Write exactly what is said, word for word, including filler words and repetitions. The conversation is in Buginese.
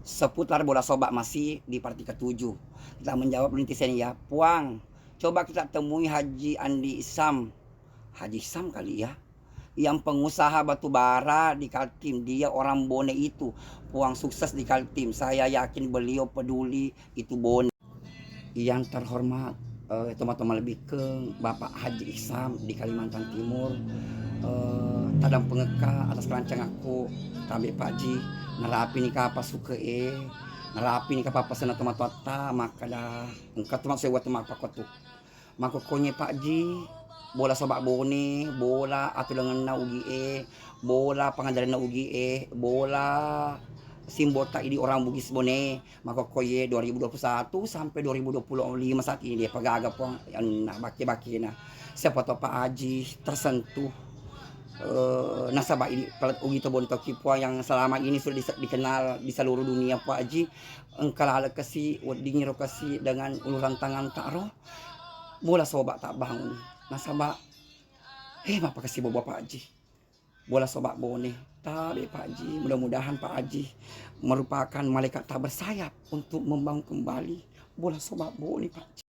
Seputar bola sobak masih di partai ketujuh. Kita menjawab netizen ya, "Puang, coba kita temui Haji Andi Isam." Haji Isam kali ya. Yang pengusaha batu bara di Kaltim, dia orang Bone itu. Puang sukses di Kaltim. Saya yakin beliau peduli itu Bone. Yang terhormat, eh, tomatoa malebbikkeng Bapak Haji Ihsan di Kalimantan Timur, eh, tadampengekka atas kerancangakku, tabe Pak Haji, narapi nika apa suke e, narapi nika apa pesenna tomatoatta, makkada engka tu maksud buat makkokkotu. Makkokkonye Pak Haji, bola sobak Bone, bola atulengenna Ugi e, bola pangajaranna Ugi e, bola simbolta idi orang Bugis Bone, makkokkoye dua ribu dua puluh satu sampai dua ribu dua puluh lima saat ini dia pagaga Puang anunna bakke-bakkena. Siapa tahu Pak Haji tersentuh, eh, nasaba idi pelet Ugi to Bone toki Puang yang selama ini sudah dise-, dikenal di seluruh dunia Pak Haji. Engka laleng kasi, wedding ro kasi dengan uluran tangan ta ro. Bola sobak tak bangun. Nasaba, eh, mappakasibawa Pak Haji. Bola sobak Bone. Tabe Pak Haji. Mudah-mudahan Pak Haji merupakan malaikat tak bersayap untuk membangun kembali bola sobak Bone Pak Haji.